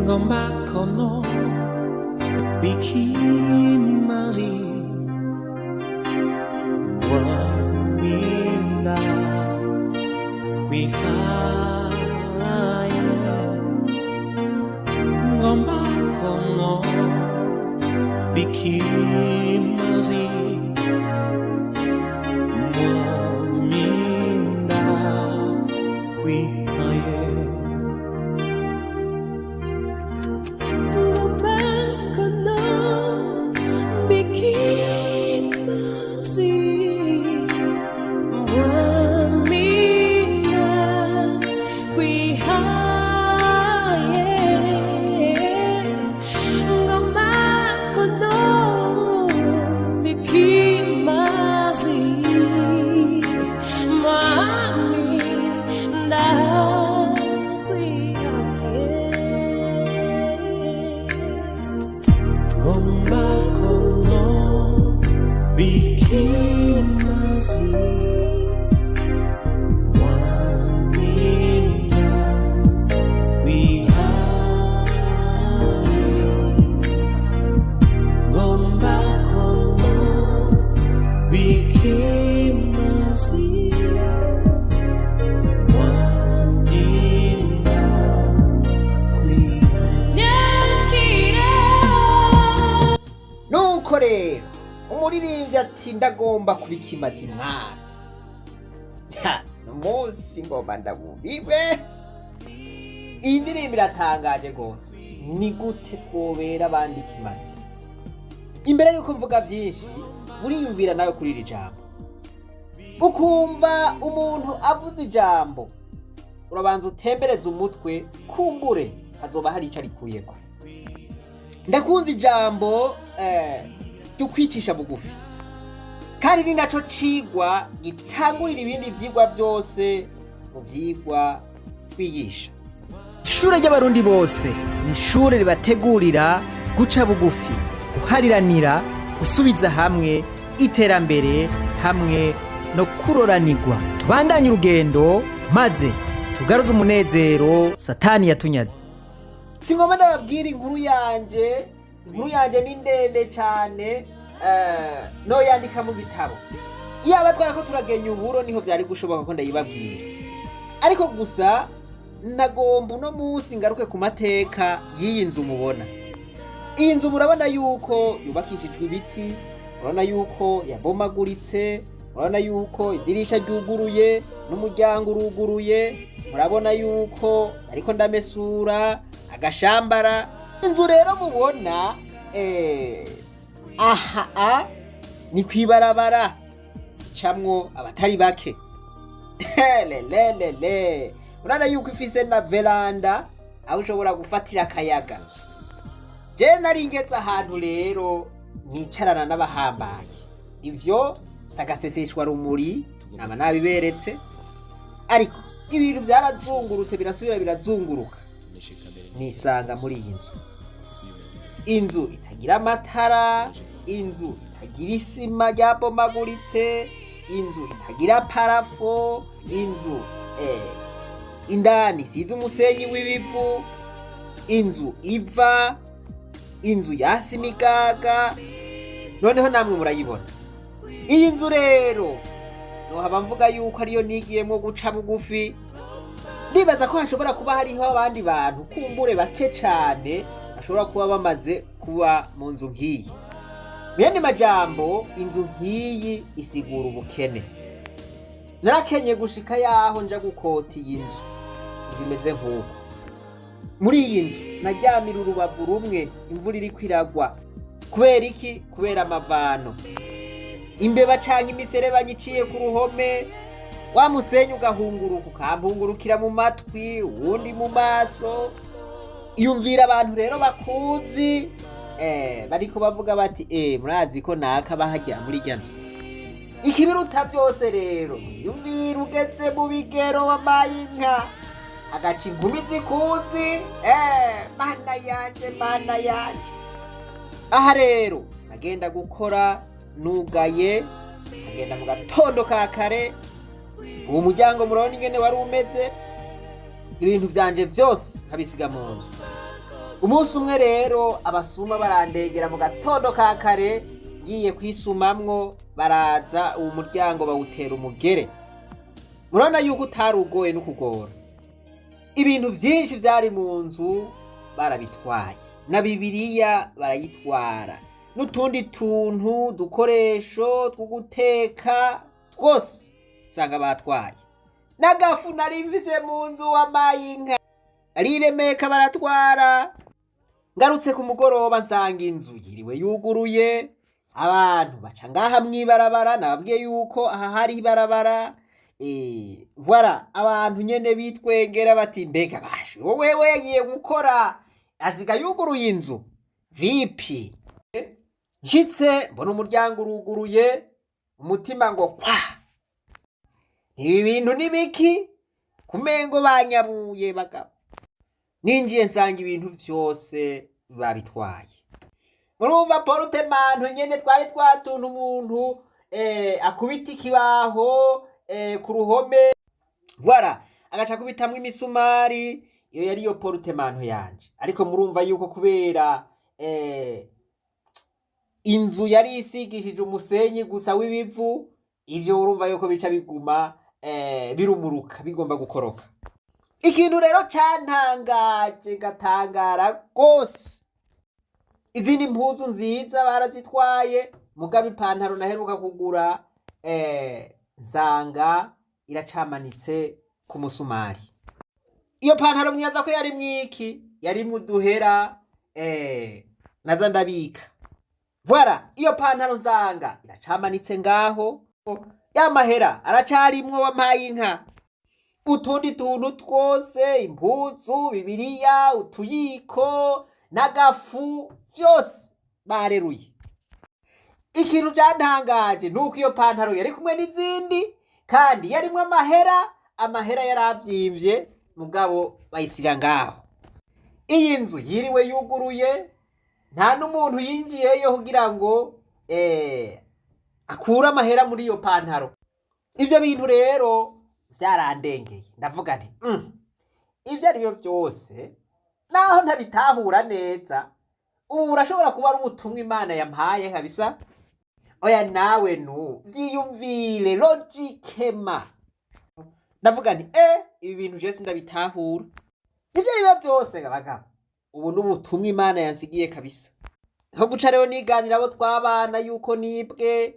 Ngomba kono bikimazi Waminda wihaye Ngomba kono bikimazi Waminda wihaye. Ngomba kono bikimazi Waminda wihaye Ngomba kono bikimazi Waminda wihaye. Nuko rero umuririmbyi ati: "Ndagomba kubikimaza imana." Ha, umunsi ngomba ndabubibe. Iyi ndirimbo iratangaje rwose. Ni gute twobera abandi ikimazi? Imbere y'uko mvuga byinshi, uriyumvira nawe kuri iri jambo, ukumva umuntu avuze ijambo, urabanza utembereze umutwe, kumbure hazoba hari icyo arikuyeko. Ndakunze ijambo ryo kwicisha bugufi, kandi ni naco cigwa gitangurira ibindi vyigwa byose mu vyigwa twigisha. Ishure ry'Abarundi bose ni ishure ribategurira guca bugufi, guhariranira, gusubiza hamwe, iterambere hamwe no kuroranirwa. Tubandanye urugendo maze tugaruze umunezero Satani yatunyaze. Si ngombwa ndababwira inkuru yanje. Inkuru yanje ni ndende cyane, no yandika mu gitabo. Iyaba twarako turagenya uburo niho byari gushoboka ko ndayibabwira, ariko gusa nagomba uno munsi ngaruke ku mateka y'iyi nzu mubona. Iyi nzu murabona yuko yubakishijwe ibiti, murabona yuko yabomaguritse, murabona yuko idirisha ryuguruye n'umuryango uruguruye, murabona yuko ariko ndamesura agashambara. Inzu rero mubona aha a ni kwibarabara icamwo abatari bake. Lelelele, urabona yuko ifise na veranda aho ushobora gufatira akayaga. Je nari ngeze ahantu rero nicarana n'abahambaye. Ivyo sagaseseshwa rumuri, nama nabiberetse, ariko ibintu byarazungurutse, birasubira birazunguruka, nisanga muri iyi nzu, inzu itagira amatara, inzu itagira isima ryabomaguritse, inzu itagira parafo, inzu indani isize umusenyi w'ibivu, inzu iva, inzu yasi imigaga. Noneho namwe murayibona iyi nzu. Rero nohaba mvuga yuko ariyo nigiyemwo guca bugufi. Ndibaza ko hashobora kuba hariho abandi bantu kumbure bake cane bashobora kuba bamaze kuba mu nzu nk'iyi. Mwene majambo, inzu nk'iyi isigura ubukene. Narakenye gushika yaho nja gukota iyi nzu zimeze nk'uko. Muri iyi nzu naryamira urubavu rumwe imvura iriko iragwa. Kubera iki? Kubera amavano, imbeba canke imiserebanyi iciye ku ruhome, wa musenyi ugahunguruka ukampungurukira mu matwi, uwundi mu maso. Yumvira abantu rero bakuzi, bariko bavuga bati: "Murazi ko naka bahajya muri irya nzu." Ikibiruta byose rero, yumvira ugeze mu bigero wamaye inka agaca inkumi zikuzi. Mana yanje, mana yanje! Aha rero nagenda gukora nugaye, agenda mu gatondo ka kare. Uwo muryango murabona ingene wari umeze. Ibintu vyanje vyose nkabisiga mu nzu. Umunsi umwe rero abasuma barandegera mu gatondo ka kare, ngiye kwisumamwo, baraza uwo muryango bawutera umugere. Murabona yuko utarugoye no kugora. Ibintu byinshi byari mu nzu barabitwaye, na Bibiliya barayitwara, n'utundi tuntu dukoresho two guteka twose usanga batwaye, n'agafu nari mvise mu nzu wamaye inka ariremeka baratwara. Ngarutse ku mugoroba nsanga inzu yiriwe yuguruye, abantu baca ngaha mw'ibarabara. Nababwiye yuko aha hari ibarabara. Voilà, abantu nyene bitwengera bati: "Mbega bashe wowe yagiye gukora asiga yuguruye inzu vipi?" Nshitse mbona umuryango uruguruye, umutima ngo kwa, ibi bintu nibiki? Kumengo banyabuye bagabo. Ninjiye nsanga ibintu vyose babitwaye. Murumva portemanteau nyene twari twatuntu umuntu akubita ikibaho ku ruhome, voilà, agaca akubitamwo imisumari. Iyo yari yo portemanteau yanje. Ariko murumva yuko kubera inzu yari isigishije umusenyi gusa w'ibivu, ivyo urumva yuko bica biguma birumuruka, bigomba gukoroka. Ikintu rero cantangaje gatangara rwose, izindi mpuzu nziza barazitwaye, mugabo ipantaro naheruka kugura nsanga iracamanitse ku musumari. Iyo pantaro mwibaza ko yari mwiki? Yari uduhera naza ndabika. Voilà, iyo pantaro nsanga iracamanitse ngaho, ya mahera aracarimwo wampaye inka, utundi tuntu twose, impuzu, Bibiliya, utuyiko n'agafu, vyose bareruye. Ikintu cyantangaje nuko iyo pantaro yari kumwe n'izindi kandi yarimwo amahera, amahera yaravyimbye, mugabo bayisiga ngaho. Iyi nzu yiriwe yuguruye, nta n'umuntu yinjiyeyo kugira ngo akure amahera muri iyo pantaro. Ivyo bintu rero vyarandengeye, ndavuga nti ivyo ari byo vyose, naho ntabitahura neza, ubu burashobora kuba ari ubutumwa Imana yampaye kabisa. Oya, nawe nu vyiyumvire logiquement. Ndavuga nti ibi bintu je sindabitahura, ivyo ari byo vyose bagabo, ubu ni ubutumwa Imana yansigiye kabisa. Nko guca rero niganira abo twabana yuko nibwe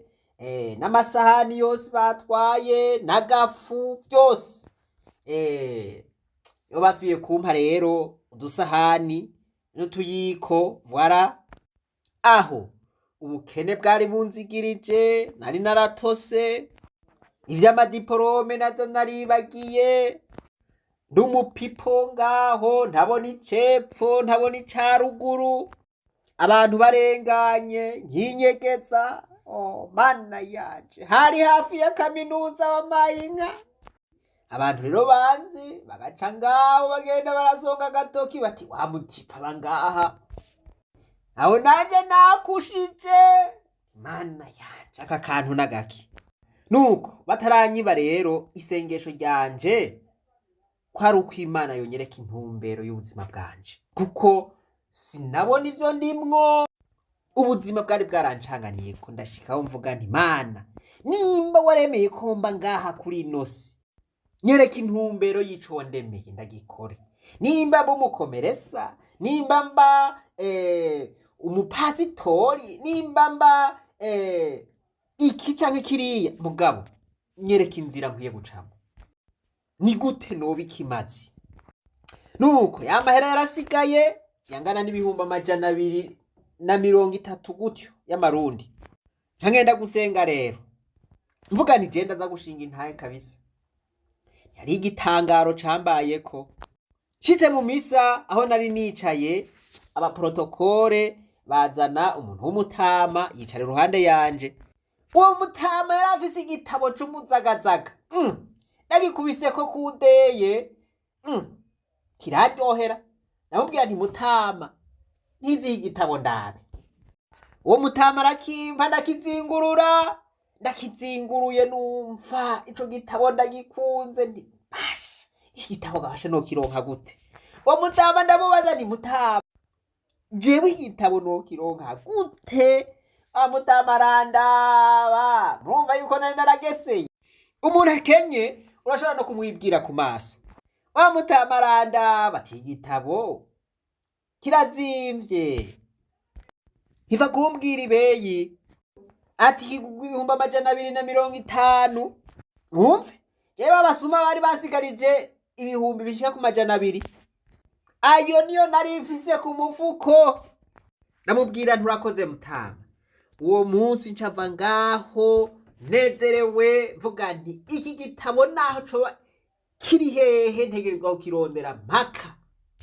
n'amasahani yose batwaye n'agafu byose. Iyo basubiye kumpa rero udusahani n'utuyiko, voilà. Aho ubukene bwari bunzigirije, nari naratose ivy'amadiporome, naza naribagiye, ndi umupipo ngaho, ntabona icepfo, ntabona icaruguru, abantu barenganye nkinyegeza. Oh, Mana yanje, hari hafi ya kaminuza wampaye inka. Abantu rero banzi bagaca ngaho bagenda barasonga agatoki bati: "Wa mutipa aba ngaha." Aho nanje nakushije, Mana yanje, aka kantu n'agaki? Nuko bataranyiba rero, isengesho ryanje ko ari uko Imana yonyereka intumbero y'ubuzima bwanje, kuko sinabona ivyo ndimwo. Ubuzima bwari bwarancanganiye ko ndashikaho mvuga nti: "Mana, nimba waremeye ko mba ngaha kuri ino si, nyereka intumbero y'ico wandemeye ndagikore. Nimba mba umukomeresa, nimba mba umupasitori, nimba mba iki canke kiriya, mugabo nyereka inzira nkwiye gucamo, ni gute noba ikimazi." Nuko ya mahera yarasigaye yangana n'230,000 gutyo y'amarundi. Nkagenda gusenga rero mvuga nti: "Jenda aza gushinga intahe kabisa." Yari igitangaro cambayeko, nshitse mu misa aho nari nicaye, abaprotokole bazana umuntu w'umutama yicara iruhande yanje. Uwo mutama yari afise igitabo c'umuzagazaga. Nagikubiseko kudeye, kiraryohera. Namubwira nti: "Mutama, ntizihe igitabo ndabe." Uwo mutama arakimpa, ndakizingurura. Ndakizinguruye numva ico gitabo ndagikunze, nti: "Basha, iki gitabo gabasha nokironka gute?" Uwo mutama ndamubaza nti: "Mutama Jewe igitabo nokironka gute? Amutamarandaba, murumva yuko nari narageseye. Umuntu akenye urashobora no kumwibwira ku maso. Wa mutamarandaba ati igitabo kirazimvye, ntiva kumbwira ibeyi, ati kigugwa 250,000. Mwumve, jewe abasuma bari basigarije ibihumbi bishika ku 200, ayo niyo nari mfise ku mufuko. Ndamubwira nturakoze mutama. Uwo munsi ncava ngaho nezerewe, mvuga nti iki gitabo naho coba kiri hehe ntegerezwa kukirondera mpaka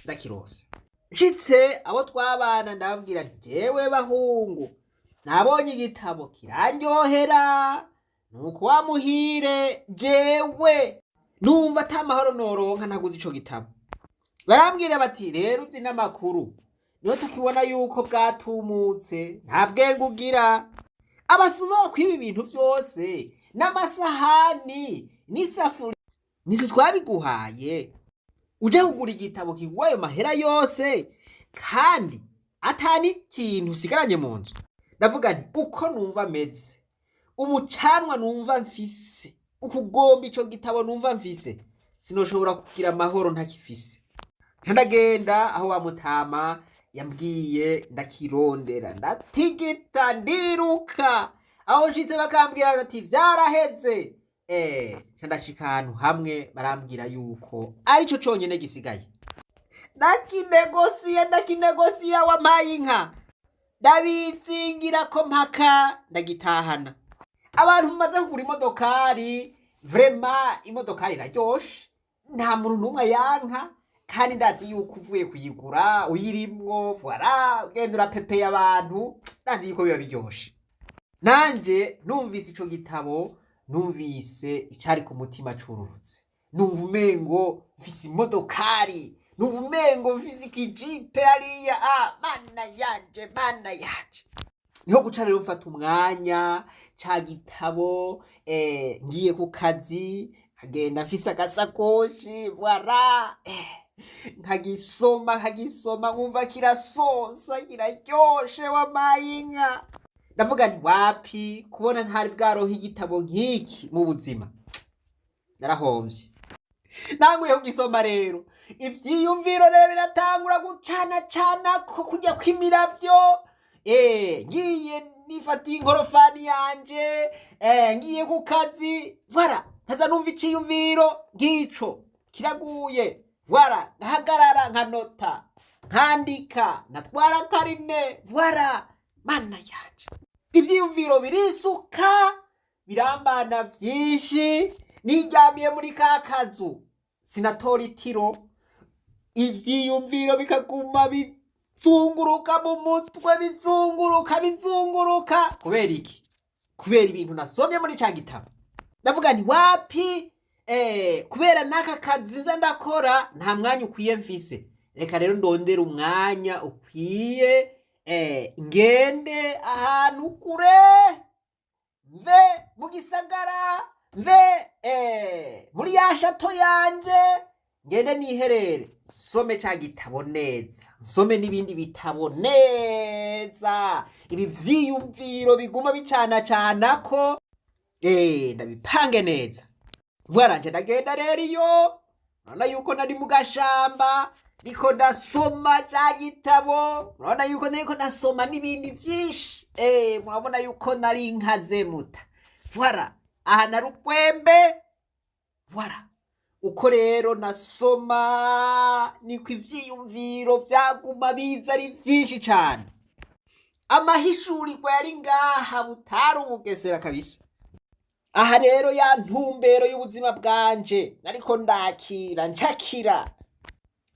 ndakirose. Nshitse abo twabana ndababwira nti jewe bahungu, nabonye igitabo kirandyohera, nuko wa muhire jewe numva ata mahoro noronka ntaguze ico gitabo. Barambwira bati rero uzi n'amakuru, niho tukibona yuko bwatumutse, nta bwenge ugira. Abasuma bakwiba ibintu vyose n'amasahani n'isafuriya, nisi twabiguhaye uje kugura igitabo kigwa ayo mahera yose kandi ata n'ikintu usigaranye mu nzu. Ndavuga nti uko numva meze, umucanwa numva mfise, ukugomba ico gitabo numva mfise, sinoshobora kugira amahoro ntakifise. Nca ndagenda aho wa mutama yambwiye, ndakirondera, ndatigita, ndiruka. Aho nshitse bakambwira bati vyaraheze. Nca ndashika ahantu hamwe barambwira yuko arico conyene gisigaye. Ndakinegosiye, ndakinegosiye, wampaye inka, ndabizingira ko mpaka ndagitahana. Abantu mumaze kugura imodokari, vraiment imodokari iraryoshe, nta muntu n'umwe yanka, kandi ndazi yuko uvuye kuyigura uyirimwo, voilà, ugenda urapepeye abantu, ndazi yuko biba biryoshe. Nanje numvise ico gitabo, numvise icari ku mutima cururutse, numva umengo mfise imodokari, numva umengo mfise ikijipe hariya. Ah, mana yanje, mana yanje! Niho guca rero mfata umwanya ca gitabo, ngiye ku kazi nkagenda mfise agasakoshi, voilà, nkagisoma, nkagisoma, nkumva kirasosa, kiraryoshe, wampaye inka. Ndavuga nti wapi, kubona ntari bwaronke igitabo nk'iki mu buzima, narahomvye. Nanguye kugisoma rero, ivyiyumviro rero biratangura gucana cana ko kujya kw'imiravyo. Ngiye nifatiye inkorofani yanje, ngiye ku kazi, voilà, nkaza numva iciyumviro ngico kiraguye, voilà, nkahagarara, nkanota, nkandika, natwara karine, voilà. Mana yanje, ivyiyumviro birisuka, birambana vyinshi. Niryamiye muri ka kazu, sinatora itiro, ivyiyumviro bikaguma bizunguruka mu mutwe, bizunguruka, bizunguruka. Kubera iki? Kubera ibintu nasomye muri ca gitabo. Ndavuga nti wapi, kubera n'aka kazi nza ndakora nta mwanya ukwiye mfise, reka rero ndondere umwanya ukwiye, ngende ahantu kure, mve mu gisagara, mve muri ya château yanje, ngende niherere, nsome ca gitabo neza, nsome n'ibindi bitabo neza, ibi vyiyumviro biguma bicanacana ko ndabipange neza. Voilà, nje ndagenda rero iyo urabona yuko nari mu gashamba ndiko ndasoma ca gitabo, murabona yuko nariko ndasoma n'ibindi vyinshi, murabona yuko nari nkaze muta. Voilà, aha nari ukwembe. Voilà, uko rero nasoma niko ivyiyumviro vyaguma biza ari vyinshi cane. Amahishurirwa yari ngaha butari ubugesera kabisa. Aha rero ya ntumbero y'ubuzima bwanje nariko ndakira ncakira.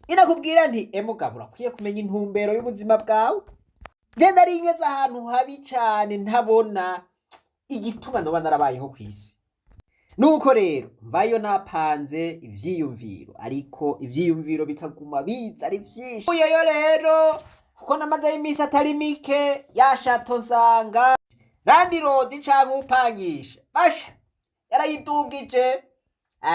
Inakubwira nti emugabo, urakwiye kumenya intumbero y'ubuzima bwawe. Je nari ngeze ahantu habi cane, ntabona igituma noba narabayeho kw'isi. Nuko rero mvayo napanze ivyiyumviro, ariko ivyiyumviro bikaguma biza ari vyinshi. Uyeyo rero, kuko namazeyo iminsi atari mike, ya château nsanga landlord canke upangisha basha yarayidugije.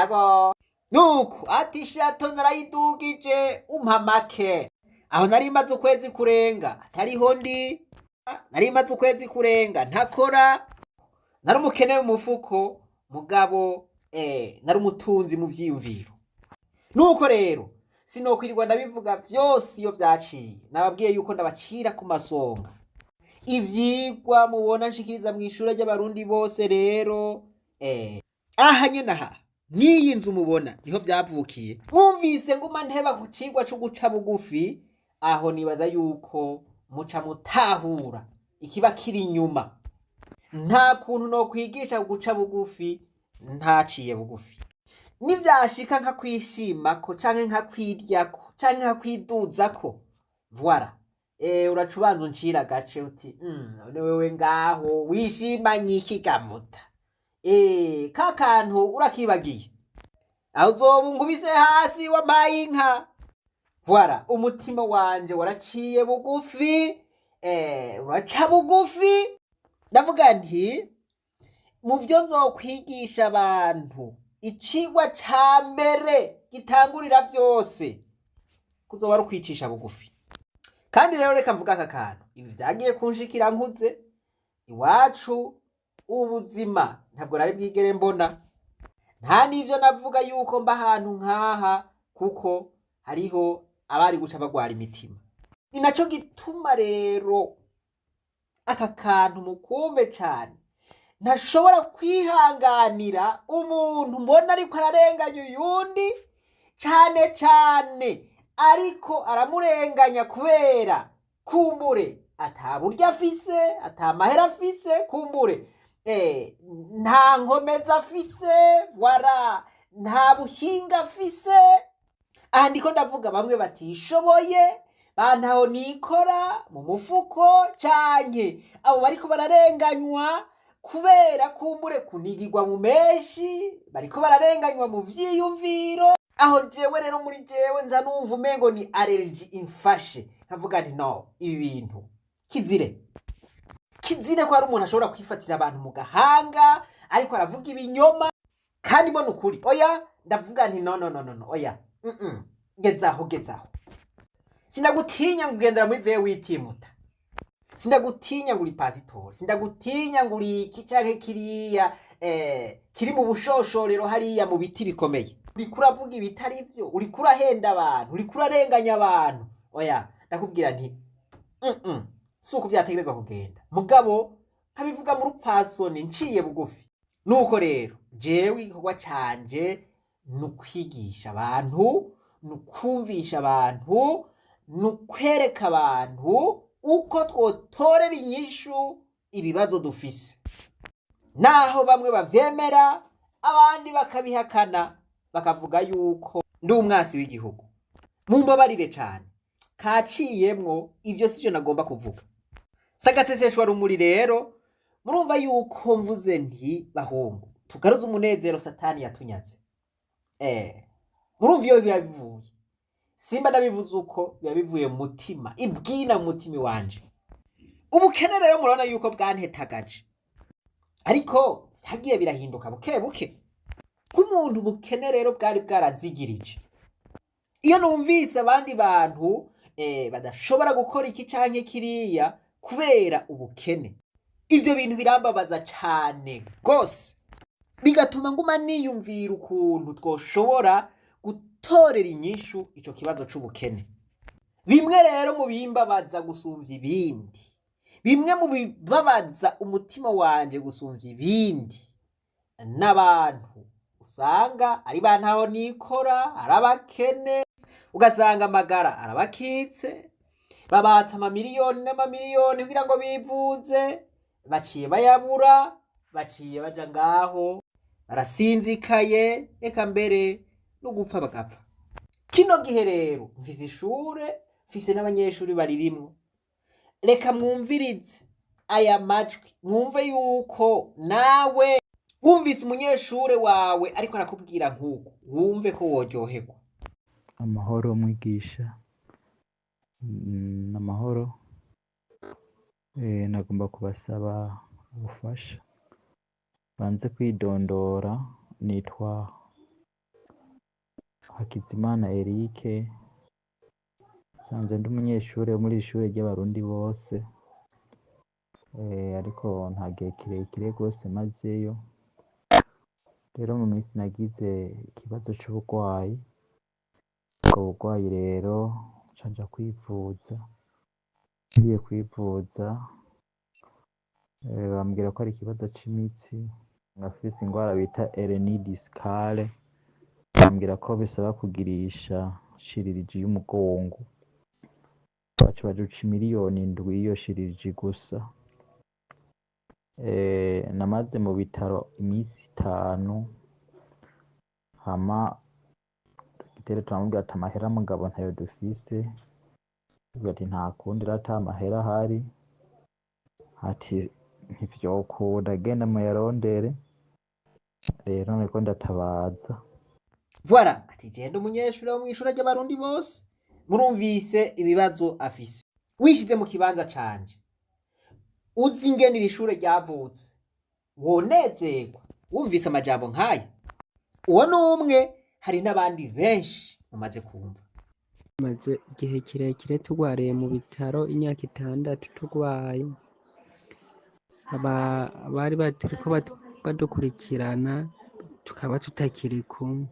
Ego, nuko ati château narayidugije, umpa make. Aho nari maze ukwezi kurenga atariho ndi, nari maze ukwezi kurenga ntakora, nari umukene mu mufuko, mugabo nari umutunzi mu vyiyumviro. Nuko rero sinokwirirwa ndabivuga vyose iyo vyaciye, nababwiye yuko ndabacira ku masonga. Ivyigwa mubona nshikiriza mw'ishure ry'abarundi bose rero, aha nyene aha n'iyi nzu mubona niho vyavukiye. Mwumvise nguma nteba ku cigwa co guca bugufi, aho nibaza yuko muca mutahura ikiba kiri inyuma. Nta kuntu nokwigisha guca bugufi ntaciye bugufi. Nivyashika nkakwishimako canke nkakwiryako canke nkakwiduzako, voila, uraca ubanza uncira agace uti none wewe ngaho wishimanye iki gamuta? Ka kantu urakibagiye, aho uzoba unkubise hasi wampaye inka. Voila, umutima wanje waraciye bugufi, uraca bugufi. Ndavuga nti mu vyo nzokwigisha abantu, icigwa ca mbere gitangurira vyose kuzoba ari ukwicisha bugufi. Kandi rero reka mvuga aka kantu, ibi vyagiye kunshikira nkuze. Iwacu ubuzima ntabwo nari bwigere mbona, nta n'ivyo navuga yuko mba ahantu nk'aha, kuko hariho abari guca bagwara imitima. Ni naco gituma rero aka kantu mukumve cane, ntashobora kwihanganira umuntu mbona ariko ararenganya uyundi, cane cane ariko aramurenganya kubera kumbure ata buryo afise, ata mahera afise, kumbure nta nkomezi afise, voila, nta buhinga afise. Aha ndiko ndavuga bamwe batishoboye, bantaho nikora mu mufuko, canke abo bariko bararenganywa kubera kumbure kunigirwa mu menshi, bariko bararenganywa mu vyiyumviro. Aho jewe rero muri jewe nza numva umengo ni allergie imfashe, nkavuga nti no, ibi bintu kizire, kizire ko hari umuntu ashobora kwifatira abantu mu gahanga ariko aravuga ibinyoma kandi mbona ukuri. Oya, ndavuga nti no, no, no, no, no, oya, gezaho, gezaho. Sinagutinya ngo ugendera muri vewe witimuta, sindagutinya ngo uri pasitori, sindagutinya ngo uri iki canke kiriya, kiri mu bushoshorero hariya mu biti bikomeye. Uriko uravuga ibitari vyo, uriko urahenda abantu, uriko urarenganya abantu. Oya, ndakubwira nti si uko vyategerezwa kugenda, mugabo nkabivuga mu rupfasoni nciye bugufi. Nuko rero jewe igikorwa canje ni ukwigisha abantu, ni ukumvisha abantu, ni ukwereka abantu uko twotorera inyishu ibibazo dufise, naho bamwe bavyemera abandi bakabihakana, bakavuga yuko ndi umwasi w'igihugu. Mumbabarire cane, kaciyemwo, ivyo sivyo nagomba kuvuga. Sagaseseshwa rumuri rero, murumva yuko mvuze nti bahungu tugaruze umunezero satani yatunyaze. Murumva iyo biba bivuye, simba ndabivuze uko biba bivuye mu mutima, ibwina mu mutima iwanje. Ubukene rero murabona yuko bwantetagaje, ariko vyagiye birahinduka buke buke. K'umuntu ubukene rero bwari bwarazigirije. Iyo numvise abandi bantu badashobora gukora iki canke kiriya kubera ubukene, ivyo bintu birambabaza cane gose, bigatuma nguma niyumvira ukuntu twoshobora gutorera inyishu ico kibazo c'ubukene. Bimwe rero mu bimbabaza gusumvya ibindi, bimwe mu bibabaza umutima wanje gusumvya ibindi, n'abantu usanga ari ba ntaho nikora, ari abakene, ugasanga amagara arabakitse, babatse amamiliyoni n'amamiliyoni kugira ngo bivuze, baciye bayabura, baciye baja ngaho barasinzikaye, eka mbere no gupfa bagapfa. Kino gihe rero mfise ishure, mfise n'abanyeshuri baririmwo. Reka mwumvirize aya majwi, mwumve yuko nawe wumvise umunyeshure wawe ariko arakubwira nk'uko, wumve ko woryoherwa. Amahoro mwigisha, amahoro. Nagomba kubasaba ubufasha. Banze kwidondora, nitwa Hakizimana Eric, Nsanzwe ndi umunyeshure wo muri iri shure ry'abarundi bose, ariko nta gihe kirekire rwose mazeyo. Rero mu minsi nagize ikibazo c'uburwayi, ubwo burwayi rero nca nja kwivuza, ngiye kwivuza bambwira ko ari ikibazo c'imitsi, ngafise ingwara bita hernie discale, bambwira ko bisaba kugirisha chirurgie y'umugongo, baca baduca 7 miliyoni y'iyo chirurgie gusa. Namaze mu bitaro imisi 5, hama dogiteri turamubwira ati amahera mugabo ntayo dufise, avuga ati nta kundi rero ata mahera ahari, ati ntivyokunda genda muyarondere, rero nariko ndatabaza. Voilà, ati genda umunyeshuri wo mw'ishure ry'abarundi bose. Murumvise ibibazo afise. Wishize mu kibanza canje, uzi ingene iri shure ryavutse, wonezerwa wumvise amajambo nk'aya. Uwo ni umwe, hari n'abandi benshi mumaze kumva. Tumaze igihe kirekire turwariye mu bitaro, imyaka 6 turwaye. Abari bariko badukurikirana tukaba tutakiri kumwe.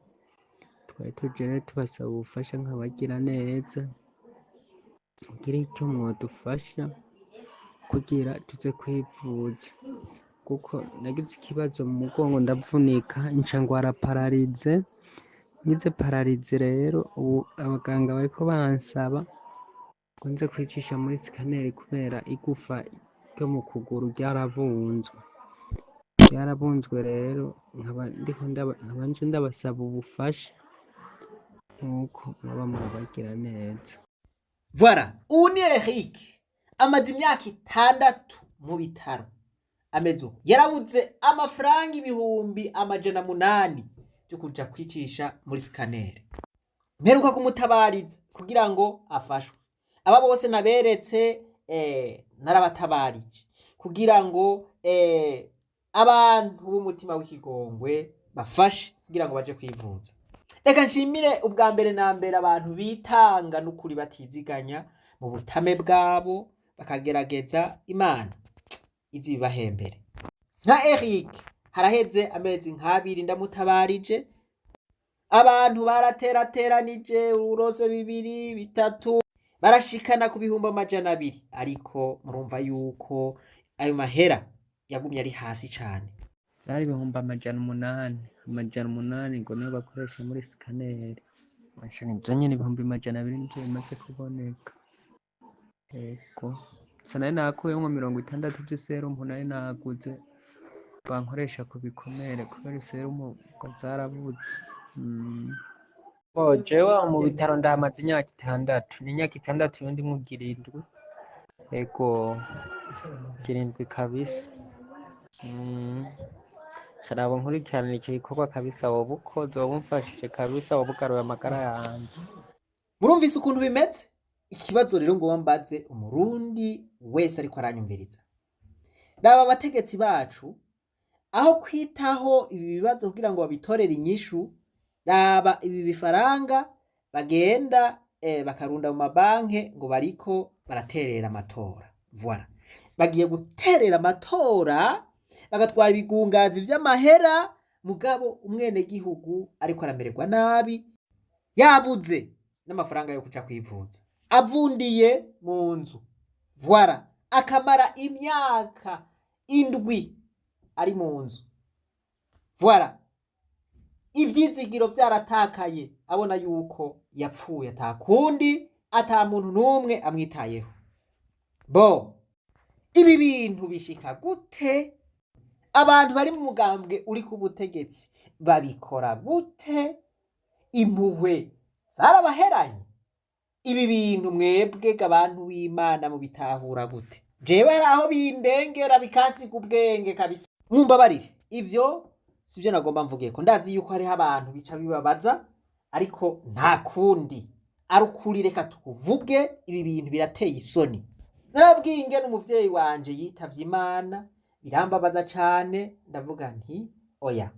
Twari tuje rero tubasaba ubufasha nk'abagira neza, mugire ico mwodufasha kugira tuze kwivuza, kuko nagize ikibazo mu mugongo ndavunika, nca ngwara paralysie. Ngize paralysie rero, ubu abaganga bariko bansaba ngo nze kwicisha muri scanner kubera igufa ryo mu kuguru ryarabunzwe. Ryarabunzwe rero nkaba ndiko nkaba nje ndabasaba ubufasha nkuko mwaba murabagira neza. Voilà, ubu ni Eric amaze imyaka 6 mu bitaro ameze uko, yarabuze amafaranga 800,000 byo kuja kwicisha muri scanner. Mperuka kumutabariza kugira ngo afashwe. Aba bose naberetse, narabatabarije kugira ngo abantu b'umutima w'ikigongwe bafashe kugira ngo baje kwivuza. Reka nshimire ubwa mbere na mbere abantu bitanga n'ukuri batiziganya mu butame bwabo bakagerageza. Imana izi ibibahembere. Nka Eric haraheze amezi nk'abiri ndamutabarije, abantu baraterateranije urose bibiri bitatu barashikana ku 200,000, ariko murumva yuko ayo mahera yagumye ari hasi cane. Vyari 800,000, 800 ngo niyo bakoresha muri scanner. Basha nivyo nyene, 200,000 nivyo bimaze kuboneka. Ego. Gusa nari nakuyemwo 60 vy'iserumu nari naguze bankoresha ku bikomere kubera iserumu ngo zarabuze. Bo jewe aho mu bitaro ndahamaze imyaka 6, ni imyaka 6 ubundi ndimwo 7. Ego, 7 kabisa. Sha nabo nkurikirana iki gikorwa kabisa, woba ukoze, woba umfashije kabisa, woba ugaruye amagara yanje. Murumvise ukuntu bimeze. Ikibazo rero ngo mbaze umurundi wese ariko aranyumviriza, raba abategetsi bacu, aho kwitaho ibi bibazo kugira ngo babitorere inyishu, raba ibi bifaranga bagenda bakarunda mu mabanke ngo bariko baraterera amatora. Voilà, bagiye guterera amatora, bagatwara ibigungazi vy'amahera, mugabo umwenegihugu ariko aramererwa nabi, yabuze n'amafaranga yo kuja kwivuza, avundiye mu nzu. Voilà, akamara imyaka 7 ari mu nzu. Voilà, ivyizigiro vyaratakaye, abona yuko yapfuye, atakundi, ata muntu n'umwe amwitayeho. Bo ibi bintu bishika gute? Abantu bari mu mugambwe uri ku butegetsi babikora gute? Impuhwe zarabaheranye? Ibi bintu mwebwe abantu b'Imana mubitahura gute? Jewe hari aho bindengera bikansiga ubwenge kabisa. Mumbabarire, ivyo sivyo nagomba mvuge, ko ndazi yuko hariho abantu bica bibabaza, ariko nta kundi, ari ukuri reka tukuvuge. Ibi bintu birateye isoni. Narabwiye ingene umuvyeyi wanje yitavye Imana, birambabaza cane. Ndavuga nti oya,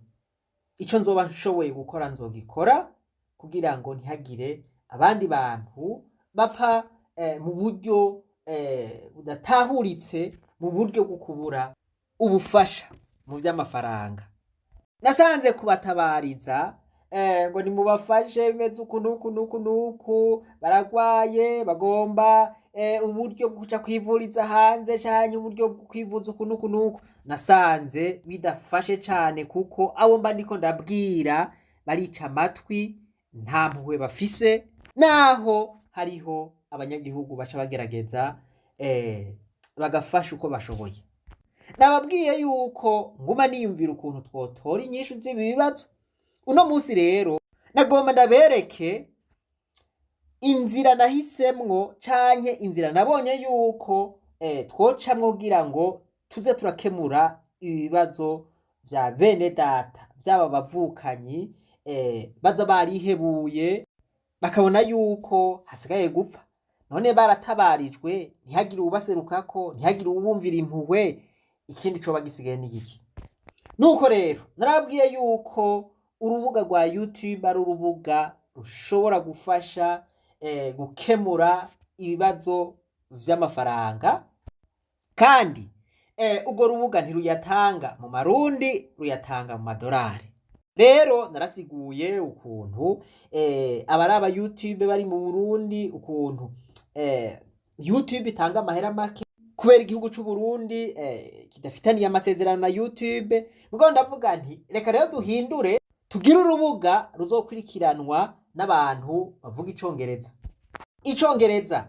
ico nzoba nshoboye gukora nzogikora kugira ngo ntihagire abandi bantu. Bapfa mu buryo budatahuritse, mu buryo bwo kubura ubufasha mu by'amafaranga. Nasanze kubatabariza ngo nimubafashe, bimeze uku n'uku n'uku n'uku, baragwaye, bagomba uburyo bwo kuja kwivuriza hanze canke uburyo bwo kwivuza uku n'uku n'uku, nasanze bidafashe cane, kuko abo mba ndiko ndabwira barica amatwi, nta mpuhwe bafise, naho hariho abanyagihugu baca bagerageza bagafasha uko bashoboye. Nababwiye yuko nguma niyumvira ukuntu twotora inyishu z'ibi bibazo. Uno munsi rero nagomba ndabereke inzira nahisemwo canke inzira nabonye yuko twocamwo kugira ngo tuze turakemura ibibazo vya bene data, vyaba bavukanyi baza barihebuye bakabona yuko hasigaye gupfa. None baratabarijwe, ntihagire uwubaserukako, ntihagire uwubumvira impuhwe, ikindi coba gisigaye ni iki? Nuko rero narabwiye yuko urubuga rwa YouTube ari urubuga rushobora gufasha gukemura ibibazo vy'amafaranga, kandi urwo rubuga ntiruyatanga mu marundi, ruyatanga mu madorari. Rero narasiguye ukuntu abaraba YouTube bari mu Burundi, ukuntu YouTube itanga amahera make kubera igihugu c'u Burundi kidafitaniye amasezerano na YouTube. Mugabo ndavuga nti reka rero duhindure, tugire urubuga ruzokurikiranwa n'abantu bavuga icongereza. Icongereza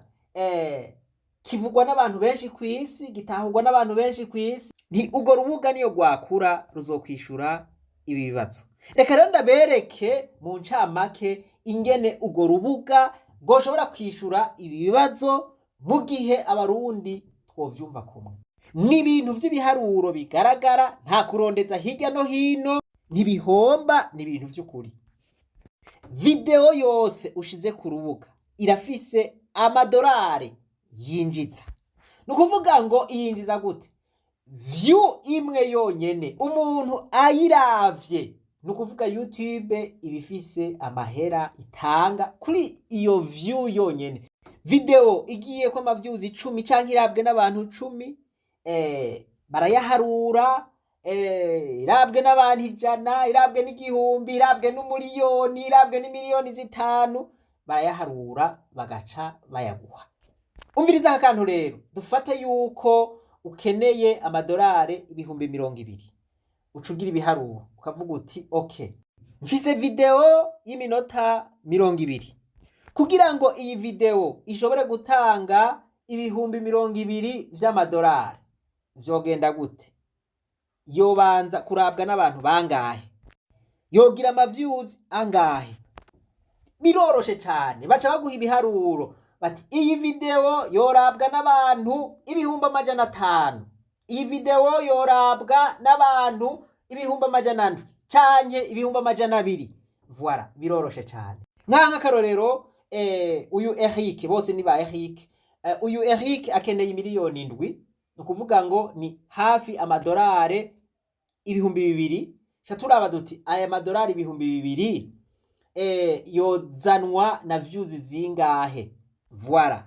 kivugwa n'abantu benshi kw'isi, gitahurwa n'abantu benshi kw'isi. Nti urwo rubuga niyo rwakura ruzokwishura ibi bibazo. Reka rero ndabereke mu ncamake ingene urwo rubuga rwoshobora kwishura ibi bibazo mu gihe abarundi twovyumva kumwe. Ni ibintu vy'ibiharuro bigaragara, nta kurondeza hirya no hino, ntibihomba, ni ibintu vy'ukuri. Video yose ushize ku rubuga irafise amadorari yinjiza. Ni ukuvuga ngo iyinjiza gute? View imwe yonyene umuntu ayiravye, ni ukuvuga YouTube iba ifise amahera itanga kuri iyo view yonyene. Video igiyeko ama views 10 canke irabwe n'abantu 10, barayaharura. Irabwe n'abantu 100, irabwe n'igihumbi, irabwe n'umuriyoni, irabwe n'imiliyoni 5, barayaharura bagaca bayaguha. Umviriza aka kantu rero. Dufate yuko ukeneye amadorari 20,000, uca ugira ibiharuro ukavuga uti: "Ok, mfise video y'iminota 20. Kugira ngo iyi video ishobore gutanga 20,000 vy'amadorari, vyogenda gute? Yobanza kurabwa n'abantu bangahe? Yogira ama views angahe?" Biroroshe cane, baca baguha ibiharuro bati: "Iyi video yorabwa n'abantu 500,000, iyi video yorabwa n'abantu 700,000 canke 200,000." Voilà, biroroshe cane. Nk'akarorero, uyu Eric, bose ni ba Eric, uyu Eric akeneye miliyoni 7, ni ukuvuga ngo ni hafi amadorari 2000. Ca turaba duti: aya madorari 2000 yozanwa na views zingahe? Voilà,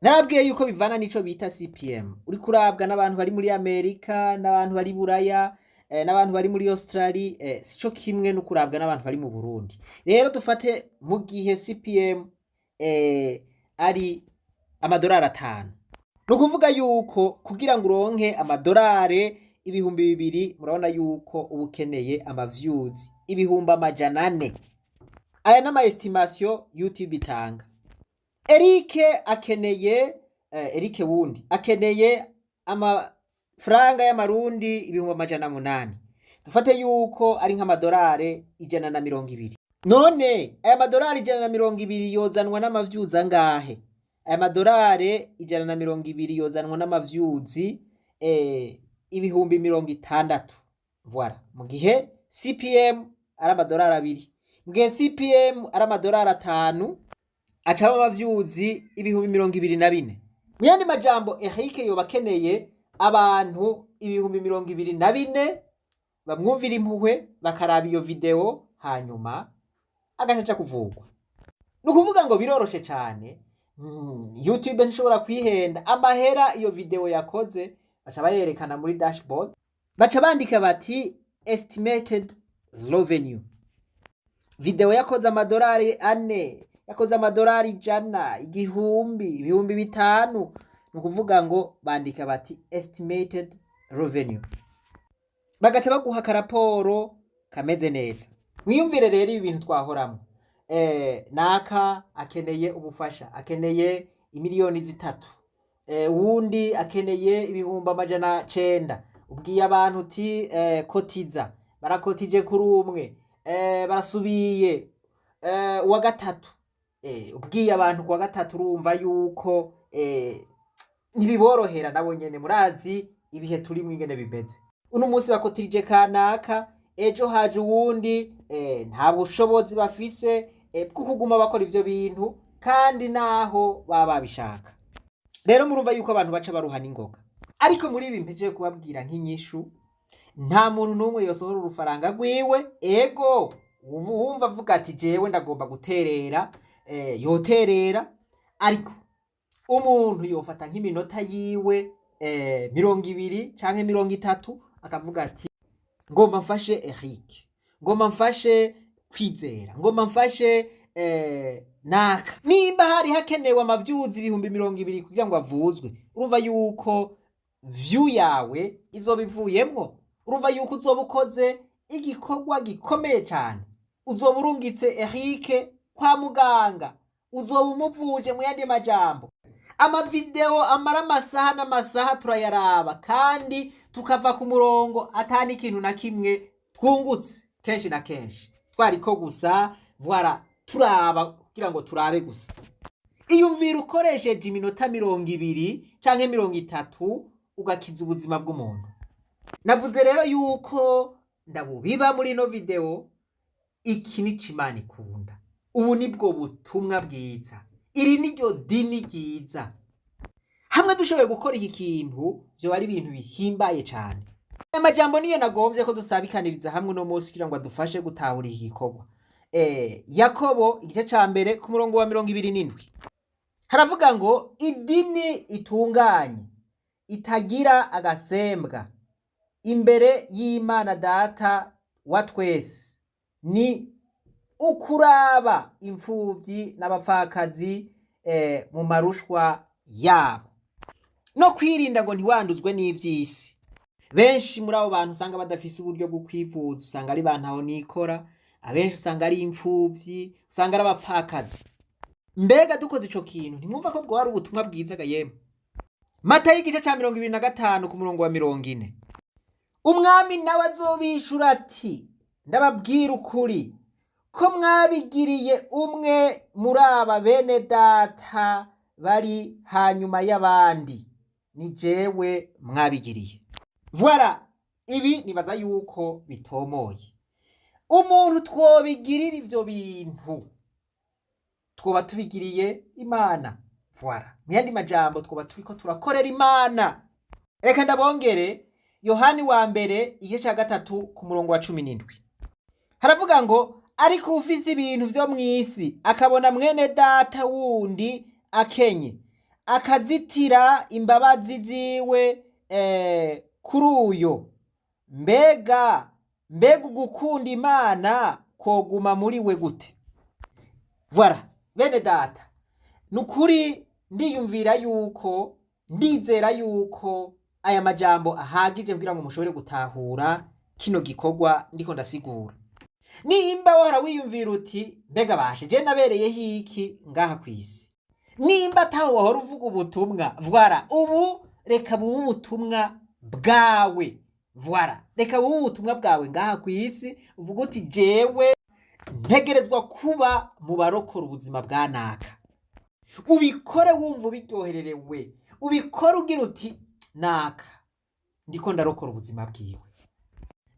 narabwiye yuko bivana n'ico bita CPM. Uri kurabwa n'abantu bari muri Amerika, n'abantu bari Buraya, n'abantu bari muri Australia, sico kimwe no kurabwa n'abantu bari mu Burundi. Rero dufate mu gihe CPM ari amadorari 5, ni ukuvuga yuko kugira ngo uronke amadorari 2000, murabona yuko uba ukeneye ama views 400,000. Aya n'ama estimation YouTube itanga. Eric akeneye Eric wundi akeneye amafaranga y'amarundi 800,000, dufate yuko ari nk'amadorari 120. None aya madorari 120 yozanwa n'ama views angahe? Aya madorari 120 yozanwa n'ama views 60,000. Voilà, mu gihe CPM ari amadorari 2, mu gihe CPM ari amadorari 5, acaba ama views 24,000. Mu yandi majambo, Eric yoba akeneye abantu 24,000 bamwumvira impuhwe bakaraba iyo video, hanyuma agaca aja kuvugwa. Ni ukuvuga ngo biroroshe cane. YouTube ntishobora kwihenda. Amahera iyo video yakoze baca bayerekana muri dashboard, baca bandika bati "estimated revenue". Video yakoze amadolari 4, yakoze amadolari 100, 1000, 5000. Ni ukuvuga ngo bandika bati "estimated revenue", bagaca baguha akaraporo kameze neza. Mwiyumvire rero ibi bintu twahoramwo. Naka akeneye ubufasha, akeneye imiliyoni 3, uwundi akeneye 900,000. Ubwiye abantu uti "Kotiza", barakotije kuri umwe, barasubiye, uwa gatatu, ubwiye abantu kuwa gatatu, urumva yuko ntibiborohera nabo nyene. Murazi ibihe turimwo ingene bimeze. Uno munsi bakotirije kanaka, ejo haje uwundi, nta bushobozi bafise bwo kuguma bakora ivyo bintu kandi naho baba babishaka. Rero murumva yuko abantu baca baruha n'ingoga. Ariko muri ibi mpejeje kubabwira nk'inyishu, nta muntu n'umwe yosohora urufaranga rwiwe. Ego, wumva avuga ati "Jewe ndagomba guterera", yoterera. Ariko umuntu yofata nk'iminota yiwe 20 canke 30, akavuga ati "Ngomba mfashe Eric, ngomba mfashe Kwizera, ngomba mfashe naka." Nimba hari hakenewe amavyuzi 20,000 kugira ngo avuzwe, urumva yuko view yawe izoba ivuyemwo. Urumva yuko uzoba ukoze igikorwa gikomeye cyane. Uzoba urungitse Eric kwa muganga, uzoba umuvuje. Mu yandi majambo, amavideo amara amasaha n'amasaha turayaraba kandi tukava ku murongo ata n'ikintu na kimwe twungutse. Kenshi na kenshi twariko gusa, voilà, turaba kugira ngo turabe gusa. Iyumvira ukoresheje iminota 20 canke 30 ugakiza ubuzima bw'umuntu. Navuze rero yuko ndabubiba muri ino video. Iki ni Imana ikunda, ubu nibwo butumwa bwiza, iri niryo dini ryiza. Hamwe dushoboye gukora iki kintu, vyoba ari ibintu bihimbaye cane. Amajambo niyo nagombye ko dusabikaniriza hamwe uno munsi kugira ngo adufashe gutahura iki gikorwa. Yakobo igice ca mbere ku murongo wa 27 haravuga ngo idini itunganye itagira agasembwa imbere y'Imana Data wa twese ni ukuraba imfuvyi n'abapfakazi mu marushwa yabo, no kwirinda ngo ntiwanduzwe n'ivy'isi. Benshi muri abo bantu usanga badafise uburyo bwo kwivuza, usanga ari bantu aho nikora, abenshi usanga ari imfuvyi, usanga ari abapfakazi. Mbega dukoze ico kintu, ntimwumva ko bwoba ari ubutumwa bwiza ga yemwe? Matayo igice ca 25 ku murongo wa 40: Umwami nawe azobishura ati "Ndababwira ukuri ko mwabigiriye umwe muri aba bene data bari hanyuma y'abandi, ni jewe mwabigiriye." Voilà, ibi nibaza yuko bitomoye. Umuntu twobigirira ivyo bintu, twoba tubigiriye Imana. Voilà, mu yandi majambo twoba turiko turakorera Imana. Reka ndabongere Yohani wa mbere igice ca 3 ku murongo wa 17, haravuga ngo ariko ufise ibintu vyo mw'isi, akabona mwene data wundi akenye, akazitira imbabazi ziwe kuri uyo, mbega ugukunda Imana koguma muri we gute? Voilà, bene data, ni ukuri ndiyumvira yuko, ndizera yuko aya majambo ahagije kugira ngo mushobore gutahura kino gikorwa ndiko ndasigura. Nimba wahora wiyumvira uti "Mbega bashe je nabereyeho iki ngaha kw'isi?", nimba ataho wahora uvuga ubutumwa, voilà, ubu reka bube ubutumwa bwawe. Voilà, reka bube ubutumwa bwawe ngaha kw'isi. Uvuga uti "Jewe ntegerezwa kuba mu barokora ubuzima bwa naka." Ubikore wumva ubiryohererewe, ubikore ugira uti "Naka ndiko ndarokora ubuzima bwiwe."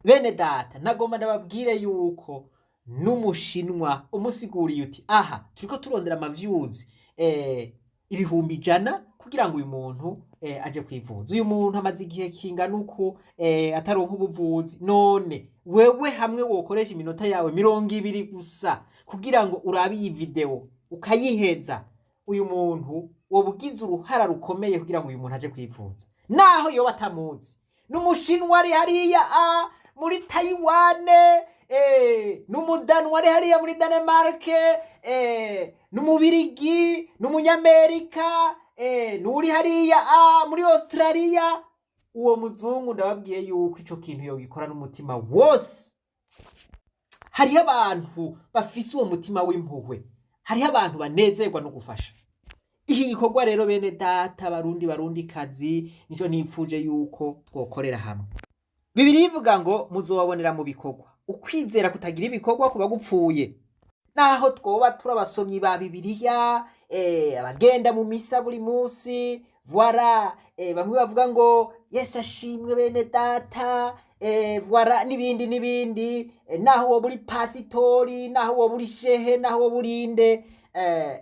Bene data, nagomba ndababwire yuko n'umushinwa umusiguriye uti "Aha turiko turondera amavyuzi 100,000 kugira ngo uyu muntu aje kwivuza, uyu muntu amaze igihe kingana uku ataronka ubuvuzi, none wewe hamwe wokoresha iminota yawe 20 gusa kugira ngo urabe iyi video ukayiheza." Uyu muntu woba ugize uruhara rukomeye kugira ngo uyu muntu aje kwivuza, naho yoba atamuzi. N'umushinwa ari hariya muri Tayiwane, n'umudanwa ari hariya muri Danemarke, n'umubirigi, n'umunyamerika, n'uri hariya muri Australia. Uwo muzungu ndababwiye yuko ico kintu yogikora n'umutima wose. Hariho abantu bafise uwo mutima w'impuhwe, hariho abantu banezerwa no gufasha. Iki gikorwa rero, bene data, Barundi, Barundi kazi, nico nipfuje yuko twokorera hamwe. Bibiliya ivuga ngo muzobabonera mu bikorwa. Ukwizera kutagira ibikorwa kuba gupfuye. Naho twoba turi abasomyi ba Bibiliya, abagenda mu misa buri munsi, voilà, bamwe bavuga ngo Yesu ashimwe bene data, voilà, n'ibindi n'ibindi, naho woba uri pasitori, naho woba uri shehe, naho woba urinde,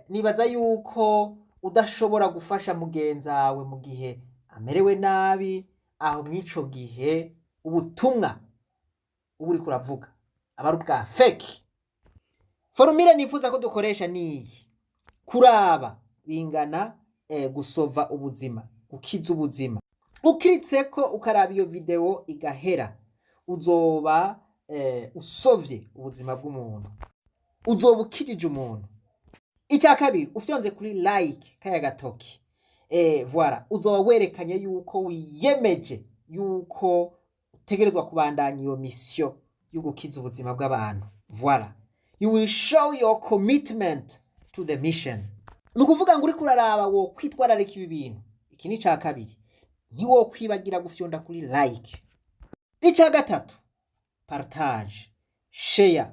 nibaza yuko udashobora gufasha mugenzawe mu gihe amerewe nabi, aho mw'ico gihe ubutumwa uba uriko uravuga aba ari ubwa fake. Formule nifuza ko dukoresha niyi: kuraba bingana gusova ubuzima, gukiza ubuzima. Ukiritseko ukaraba iyo video igahera, uzoba usovye ubuzima bw'umuntu, uzoba ukijije umuntu. Icya kabiri, ufyonze kuri like, kaya gatoki, voilà, uzoba werekanye yuko wiyemeje yuko utegerezwa kubandanya iyo mission yo gukiza ubuzima bw'abantu. Voilà, you will show your commitment to the mission. Ni ukuvuga ngo uriko uraraba wo kwitwararika ibi bintu. Iki ni ica kabiri, ntiwokwibagira gufyonda kuri like. Icya gatatu, partage, share,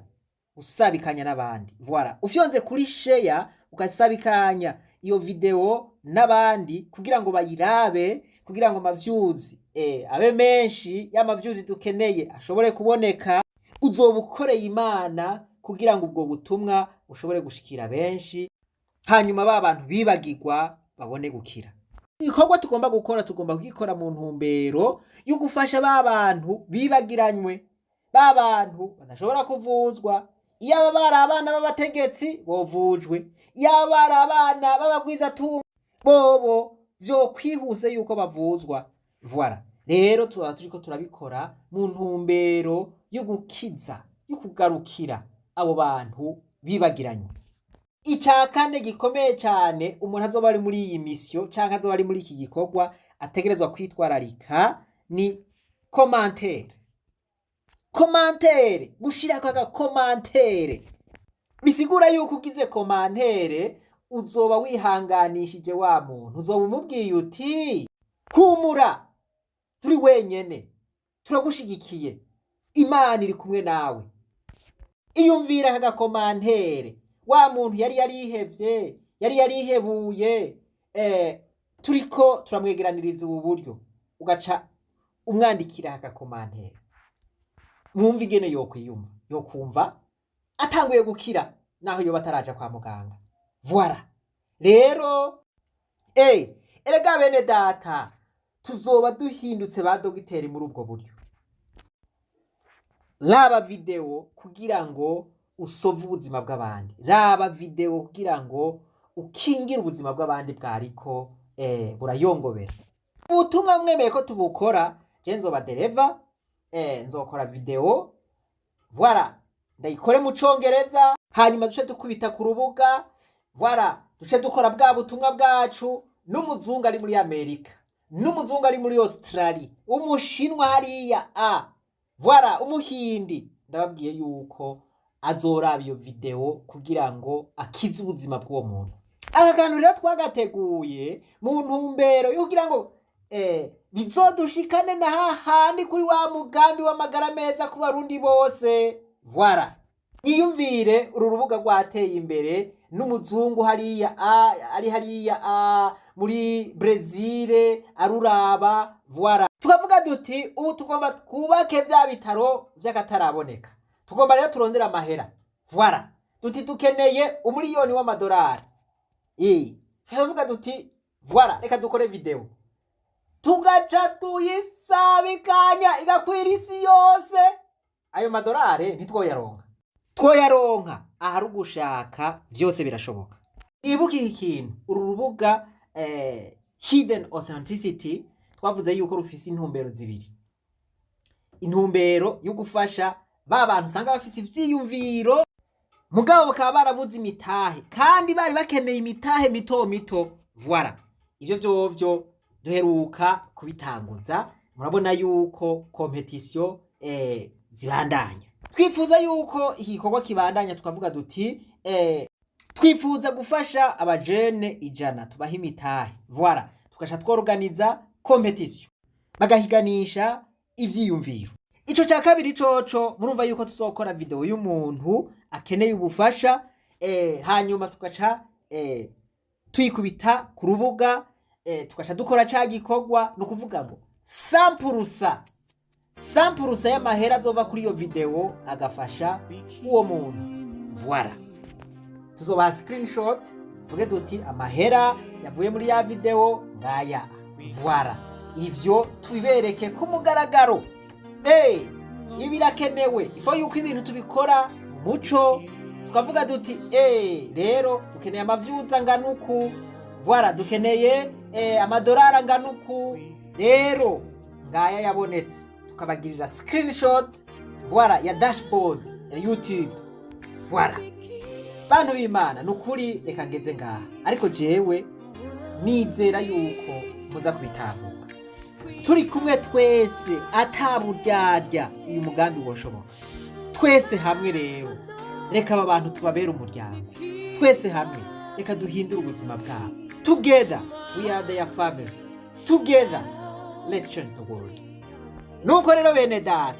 usabikanya n'abandi. Voilà, ufyonze kuri share ugasabikanya iyo video n'abandi kugira ngo bayirabe, kugira ngo amavyuzi abe menshi, ya mavyuzi dukeneye ashobore kuboneka, uzoba ukoreye Imana kugira ngo ubwo butumwa bushobore gushikira benshi, hanyuma ba bantu bibagirwa babone gukira. Igikorwa tugomba gukora, tugomba kugikora mu ntumbero yo gufasha ba bantu bibagiranywe, ba bantu badashobora kuvuzwa. Iyo bari abana b'abategetsi bovujwe, iyo bari abana b'abagwizatunga bobo vyokwihuse yuko bavuzwa. Voilà, rero tuba turiko turabikora mu ntumbero yo gukiza, yo kugarukira abo bantu bibagiranywe. Icya kane gikomeye cyane umuntu azoba ari muri iyi mission cyangwa azoba ari muri iki gikorwa ategerezwa kwitwararika ni commentaire. Commentaire, gushirako agacommentaire, bisigura yuko ugize commentaire uzoba wihanganishije wa muntu, uzoba umubwiye uti: "Humura, turi wenyene, turagushigikiye, Imana iri kumwe nawe." Iyumvira aka gacommentaire, wa muntu yari yarihevye, yari yarihebuye, turiko turamwegeraniriza ubu buryo, ugaca umwandikira aka gacommentaire, mwumva ingene yokwiyumva, yokumva atanguye gukira naho yoba ataraja kwa muganga. Voilà, rero erega bene data, tuzoba duhindutse ba dogiteri muri ubwo buryo. Raba video kugira ngo usove ubuzima bw'abandi, raba video kugira ngo ukingire ubuzima bw'abandi bwariko burayongobera. Ubutumwa mwemeye ko tubukora, je nzoba dereva, nzokora video, voilà, ndayikore mu Congereza, hanyuma duce dukubita ku rubuga. Voilà, duce dukora bwa butumwa bwacu, n'umuzungu ari muri Amerika, n'umuzungu ari muri Australia, umushinwa hariya voilà, umuhindi, ndababwiye yuko azoraba iyo video kugira ngo akize ubuzima bw'uwo muntu. Aka kantu rero twagateguye mu ntumbero yo kugira ngo bizodushikane na hahandi kuri wa mugambi w'amagara meza ku Barundi bose. Voilà, iyumvire uru rubuga rwateye imbere, n'umuzungu hariya ari hariya muri Brezil aruraba. Voilà, tukavuga duti ubu tugomba twubake vya bitaro vy'akataraboneka, tugomba rero turondera amahera. Voilà, duti dukeneye 1 miliyoni w'amadolari. Tukavuga duti voilà, reka dukore video, tugaca tuyisabikanya igakwira isi yose. Ayo madolari ntitwoyaronka? Twoyaronka. Ahari ugushaka vyose birashoboka. Ibuka iki kintu, uru rubuga Hidden Authenticity twavuze yuko rufise intumbero zibiri: intumbero yo gufasha ba bantu usanga bafise ivyiyumviro, mugabo bakaba barabuze imitahe kandi bari bakeneye imitahe mito mito. Voilà, ivyo vyovyo duheruka kubitanguza, murabona yuko compétition zibandanya. Twifuza yuko iki gikorwa kibandanya, tukavuga duti twifuza gufasha abajene 100, tubaha imitahe. Voilà, tugasha tworganiza compétition, bagahiganisha ivyiyumviro. Ico ca kabiri coco, murumva yuko tuzokora video y'umuntu akeneye ubufasha, hanyuma tugaca tuyikubita ku rubuga, tugaca dukora ca gikorwa. Ni ukuvuga ngo 100%, 100% y'amahera azova kuri iyo video agafasha uwo muntu. Voilà, tuzobaha screenshot, tuvuge duti amahera yavuye muri ya video ngaya. Voilà, ivyo tubibereke ku mugaragaro. Ibi birakenewe, ifo yuko ibintu tubikora mu muco, tukavuga duti rero dukeneye amavyuza angana uku, voilà, dukeneye amadolari angana uku, rero ngaya yabonetse, tukabagirira screenshot, voilà, ya dashboard ya YouTube. Voilà, bantu b'Imana, ni ukuri reka ngeze ngaha, ariko jewe nizera yuko muza kubitahura. Turi kumwe twese ataburyarya, uyu mugambi woshoboka twese hamwe. Rero reka aba bantu tubabere umuryango. Twese hamwe reka duhindure ubuzima bwabo. Together we are their family, together let's change the world. Nuko rero bene data,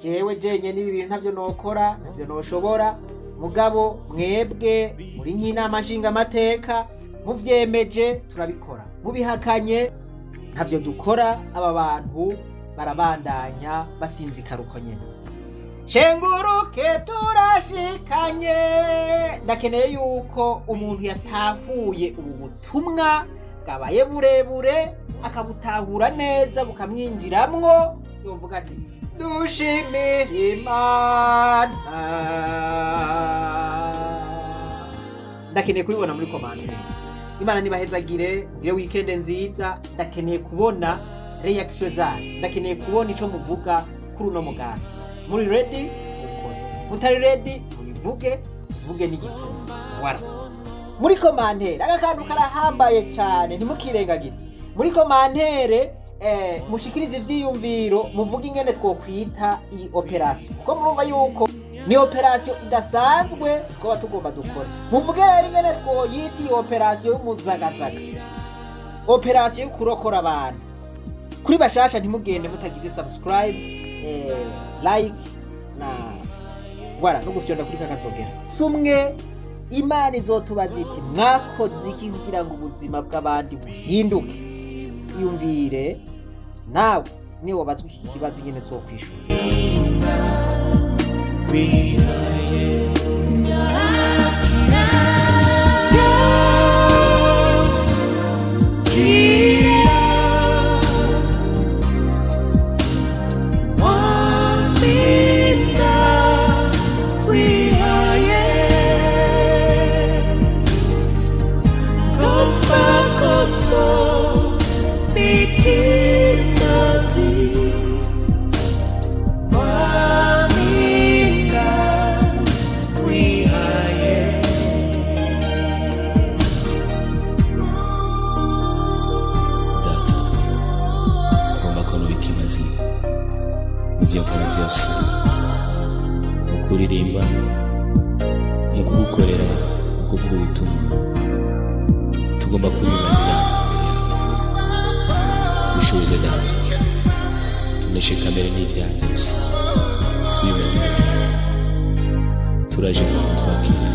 jewe jenye n'ibi bintu ntavyo nokora, ntavyo noshobora, mugabo mwebwe muri nk'inama nshingamateka, muvyemeje turabikora, mubihakanye ntavyo dukora. Aba bantu barabandanya basinzikara uko nyene. Shenguruke, turashikanye. Ndakeneye yuko umuntu yatahuye ubu butumwa bwabaye burebure, akabutahura neza, bukamwinjiramwo, yovuga ati dushimire Imana. Ndakeneye kubibona muri commentaire. Imana nibahezagire, mugire weekend nziza. Ndakeneye kubona réaction zanyu, ndakeneye kubona ico muvuga kuri uno mugambi. Muri ready, mukore; mutari ready, mubivuge, muvuge n'igituma. Voilà, muri commentaire, aka kantu karahambaye cyane, ntimukirengagize. Muri commentaire mushikirize ivyiyumviro, muvuge ingene twokwita iyi opération, kuko murumva yuko ni opération idasanzwe twaba tugomba dukora. Muvuge rero ingene twoyita iyi opération y'umuzagazaga, opération yo kurokora abantu. Kuri bashasha, ntimugende mutagize subscribe, like na voilà, no gufyonda kuri kakazogera. Sumwe Imana izotubaza iti mwakoze iki kugira ngo ubuzima bw'abandi buhinduke? Iyumvire nawe niwe wabazwa iki kibazo ingene zokwishura. Wihaye Kira Waminda wihaye Ngomba koko bikimazi Waminda wihaye. Data, ngomba ko nuba ikimazi mu byo nkora byose, mu kuririmba, mu kugukorera, mu kuvuga ubutumwa. Tugomba kuba ibimazi, Data, imbere yawe. Dushoboze, Data, tuneshe kamere n'ibyaha byose, tubimaze imbere yawe. Turaje ngo twakire.